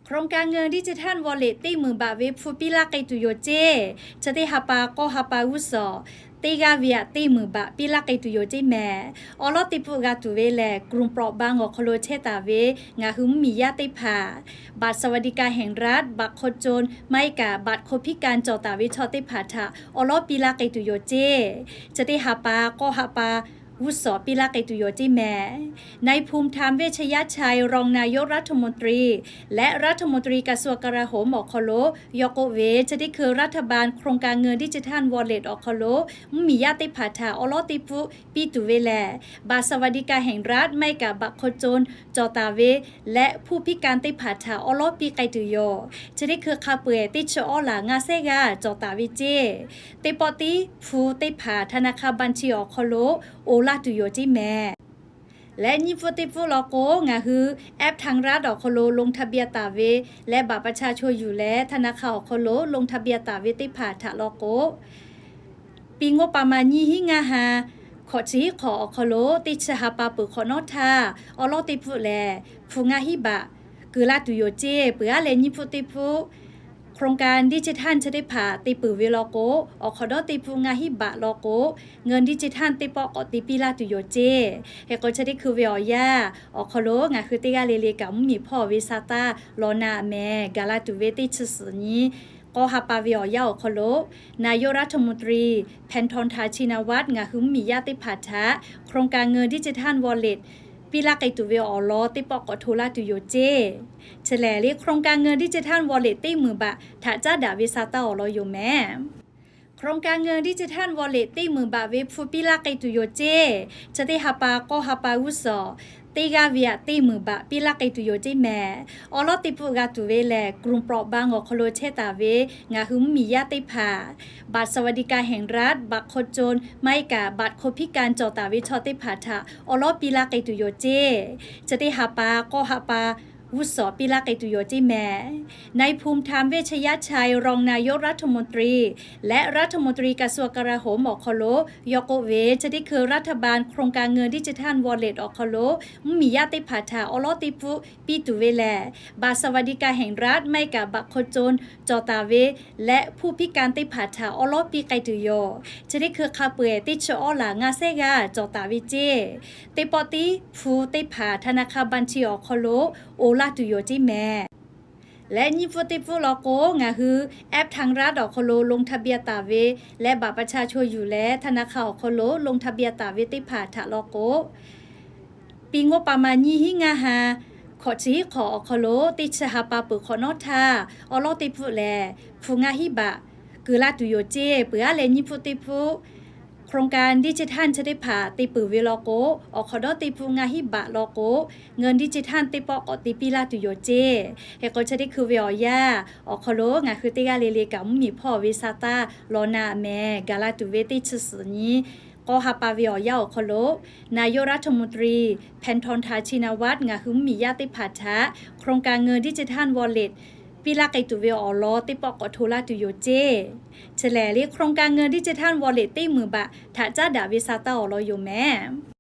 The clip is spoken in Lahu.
โครงการเงินดิจิทัลวอลเล็ต teˇ meunˍ baꞈ ve hpu piˇ laˇ k'ai tuˬ yoˬ ceˇ. Chi teˇ ha pa k'awˇ ha pa g'uˇ suhˍ teˇ g'aˇ ve aꞈ teˇ meunˍ baꞈ piˇ laˇ k'ai tuˬ yoˬ ceˇ mehˍ. Awˬ lawˉ teˇ pfuhˆ g'a tuˬ ve lehˬ, กลุ่มเปราะบาง awˬ hk'aw lo chehˇ taˍ ve ngaˬ hui mvuhˇmiˬ yaˇ teˇ hpaˍ บัตรสวัสดิการแห่งรัฐ บัตรคนจน maˇ heˆ kaꞈ บัตรคนพิการ cawˬ taˍ ve chaw teˇ hpaˍ htaꞈ awˬ lawˉ piˇ laˇ k'ai tuˬ yoˬ ceˇ. Chi teˇ ha pa k'awˇ ha pa g'uˇ suhˍ piˇ laˇ k'ai tuˬ yoˬ ceˇ mehˍ. นายภูมิธรรม เวชยชัย รองนายกรัฐมนตรี และรัฐมนตรีกระทรวงกลาโหม awˬ hk'aw lo yawˇ k'oˆ ve, chi teˇ hkui รัฐบาล โครงการเงินดิจิทัลวอลเล็ต awˬ hk'aw lo mvuhˇmiˬ yaˇ teˇ hpaˍ htaꞈ awˬ lawˉ teˇ pfuhˆ piˇ tuˬ ve lehˬ, บัตรสวัสดิการแห่งรัฐ maˇ heˆ kaꞈ บัตรคนจน cawˬ taˍ ve leh ผู้พิการ teˇ hpaˍ htaꞈ awˬ lawˉ piˇ k'ai tuˬ yoˬ. Chi teˇ hkui hk'a peu-eˬ teˇ chi awˉ laˬ ngaˇ sehˉ g'aˇ cawˬ taˍ ve ceˇ. Teˇ pawˆ tiˉ hpu teˇ hpaˍ ธนาคารบัญชี awˬ hk'aw lo oˬ laˇ tuˬ yoˬ ceˇ mehˍ. Leh nyiˇ pfuhˆ teˇ pfuhˆ law k'o, ngaˬ hui แอปทางรัฐ awˬ hk'aw lo ลงทะเบียน taˍ ve leh บัตรประชาชน yuˬ leh ธนาคาร awˬ hk'aw lo ลงทะเบียน taˍ ve teˇ hpaˍ htaꞈ law k'o, ปีงบประมาณ nyiˇ hiˉ ngaˇ ha hkawꞈ chi hiˉ hk'awꞈ awˬ hk'aw lo teˇ chi ha pa peuˬ hk'awꞈ nawˉ htaˇ, awˬ lawˉ teˇ pfuhˆ lehˬ, hpu ngaˇ hiˉ baꞈ keu laˇ tuˬ yoˬ ceˇ. Peuˬ aˉ leh nyiˇ pfuhˆ teˇ pfuhˆ โครงการดิจิทัล chi teˇ hpaˍ te peuˬ ve law k'o, awˬ hk'awꞈ dawˉ teˇ pfuhˆ ngaˇ hiˉ baꞈ law k'o, เงินดิจิทัล teˇ pawˆ k'awꞈ te piˇ laˇ tuˬ yoˬ ceˇ. Hk'e k'o, chi teˇ hkui ve awˬ yanˇ awˬ hk'aw lo ngaˬ hui teˇ g'aˇ le le kaꞈ mvuhˇmiˬ hpawˇ ve sa taˇ law na mehˍ. Gaˬ la tuˬ ve teˇ chi suhˍ nyi k'awˇ ha pa ve awˬ yanˇ awˬ hk'aw lo, นายกรัฐมนตรี แพทองธาร ชินวัตร ngaˬ hui mvuhˇmiˬ yaˇ teˇ hpaˍ htaꞈ โครงการเงินดิจิทัลวอลเล็ต piˇ laˇ k'ai tuˬ ve awˬ lawn teˇ pawˆ k'awꞈ hto laˇ tuˬ yoˬ ceˇ. Chi lehˬ le, โครงการเงินดิจิทัลวอลเล็ต teˇ meunˍ baꞈ htaꞈ caˉ daꞈ ve sa taˇ awˬ lawn yoˬ mehˍ. โครงการเงินดิจิทัลวอลเล็ต teˇ meunˍ baꞈ ve hpu piˇ laˇ k'ai tuˬ yoˬ ceˇ. Chi teˇ ha pa k'awˇ ha pa g'uˇ suhˍ teˇ g'aˇ ve aꞈ teˇ meunˍ baꞈ piˇ laˇ k'ai tuˬ yoˬ ceˇ mehˍ. Awˬ lawˉ teˇ pfuhˆ g'a tuˬ ve lehˬ, กลุ่มเปราะบาง awˬ hk'aw lo chehˇ taˍ ve ngaˬ hui mvuhˇmiˬ yaˇ teˇ hpaˍ บัตรสวัสดิการแห่งรัฐ บัตรคนจน maˇ heˆ kaꞈ บัตรคนพิการ cawˬ taˍ ve chaw teˇ hpaˍ htaꞈ awˬ lawˉ piˇ laˇ k'ai tuˬ yoˬ ceˇ. Chi teˇ ha pa k'awˇ ha pa g'uˇ suhˍ piˇ laˇ k'ai tuˬ yoˬ ceˇ mehˍ. นายภูมิธรรม เวชยชัย รองนายกรัฐมนตรี และรัฐมนตรีกระทรวงกลาโหม awˬ hk'aw lo yawˇ k'oˆ ve, chi teˇ hkui รัฐบาล โครงการเงินดิจิทัลวอลเล็ต awˬ hk'aw lo mvuhˇmiˬ yaˇ teˇ hpaˍ htaꞈ awˬ lawˉ teˇ pfuhˆ piˇ tuˬ ve lehˬ, บัตรสวัสดิการแห่งรัฐ maˇ heˆ kaꞈ บัตรคนจน cawˬ taˍ ve leh ผู้พิการ teˇ hpaˍ htaꞈ awˬ lawˉ piˇ k'ai tuˬ yoˬ. Chi teˇ hkui hk'a peu-eˬ teˇ chi awˉ laˬ ngaˇ sehˉ g'aˇ cawˬ taˍ ve ceˇ. Teˇ pawˆ tiˉ hpu teˇ hpaˍ ธนาคารบัญชี awˬ hk'aw lo oˬ laˇ tuˬ yoˬ ceˇ mehˍ. Leh nyiˇ pfuhˆ teˇ pfuhˆ law k'o, ngaˬ hui แอปทางรัฐ awˬ hk'aw lo ลงทะเบียน taˍ ve leh บัตรประชาชน yuˬ leh ธนาคาร awˬ hk'aw lo ลงทะเบียน taˍ ve teˇ hpaˍ htaꞈ law k'o, ปีงบประมาณ nyiˇ hiˉ ngaˇ ha hkawꞈ chi hiˉ hk'awꞈ awˬ hk'aw lo teˇ chi ha pa peuˬ hk'awꞈ nawˉ htaˇ, awˬ lawˉ teˇ pfuhˆ lehˬ, hpu ngaˇ hiˉ baꞈ keu laˇ tuˬ yoˬ ceˇ. Peuˬ aˉ leh nyiˇ pfuhˆ teˇ pfuhˆ โครงการดิจิทัล chi teˇ hpaˍ te peuˬ ve law k'o, awˬ hk'awꞈ dawˉ teˇ pfuhˆ ngaˇ hiˉ baꞈ law k'o, เงินดิจิทัล teˇ pawˆ k'awꞈ te piˇ laˇ tuˬ yoˬ ceˇ. Hk'e k'o, chi teˇ hkui ve awˬ yanˇ awˬ hk'aw lo ngaˬ hui teˇ g'aˇ le le kaꞈ mvuhˇmiˬ hpawˇ ve sa taˇ law na mehˍ. Gaˬ la tuˬ ve teˇ chi suhˍ nyi k'awˇ ha pa ve awˬ yanˇ awˬ hk'aw lo, นายกรัฐมนตรี แพทองธาร ชินวัตร ngaˬ hui mvuhˇmiˬ yaˇ teˇ hpaˍ htaꞈ โครงการเงินดิจิทัลวอลเล็ต piˇ laˇ k'ai tuˬ ve awˬ lawn teˇ pawˆ k'awꞈ hto laˇ tuˬ yoˬ ceˇ. Chi lehˬ le, โครงการเงินดิจิทัลวอลเล็ต teˇ meunˍ baꞈ htaꞈ caˉ daꞈ ve sa taˇ awˬ lawn yoˬ mehˍ.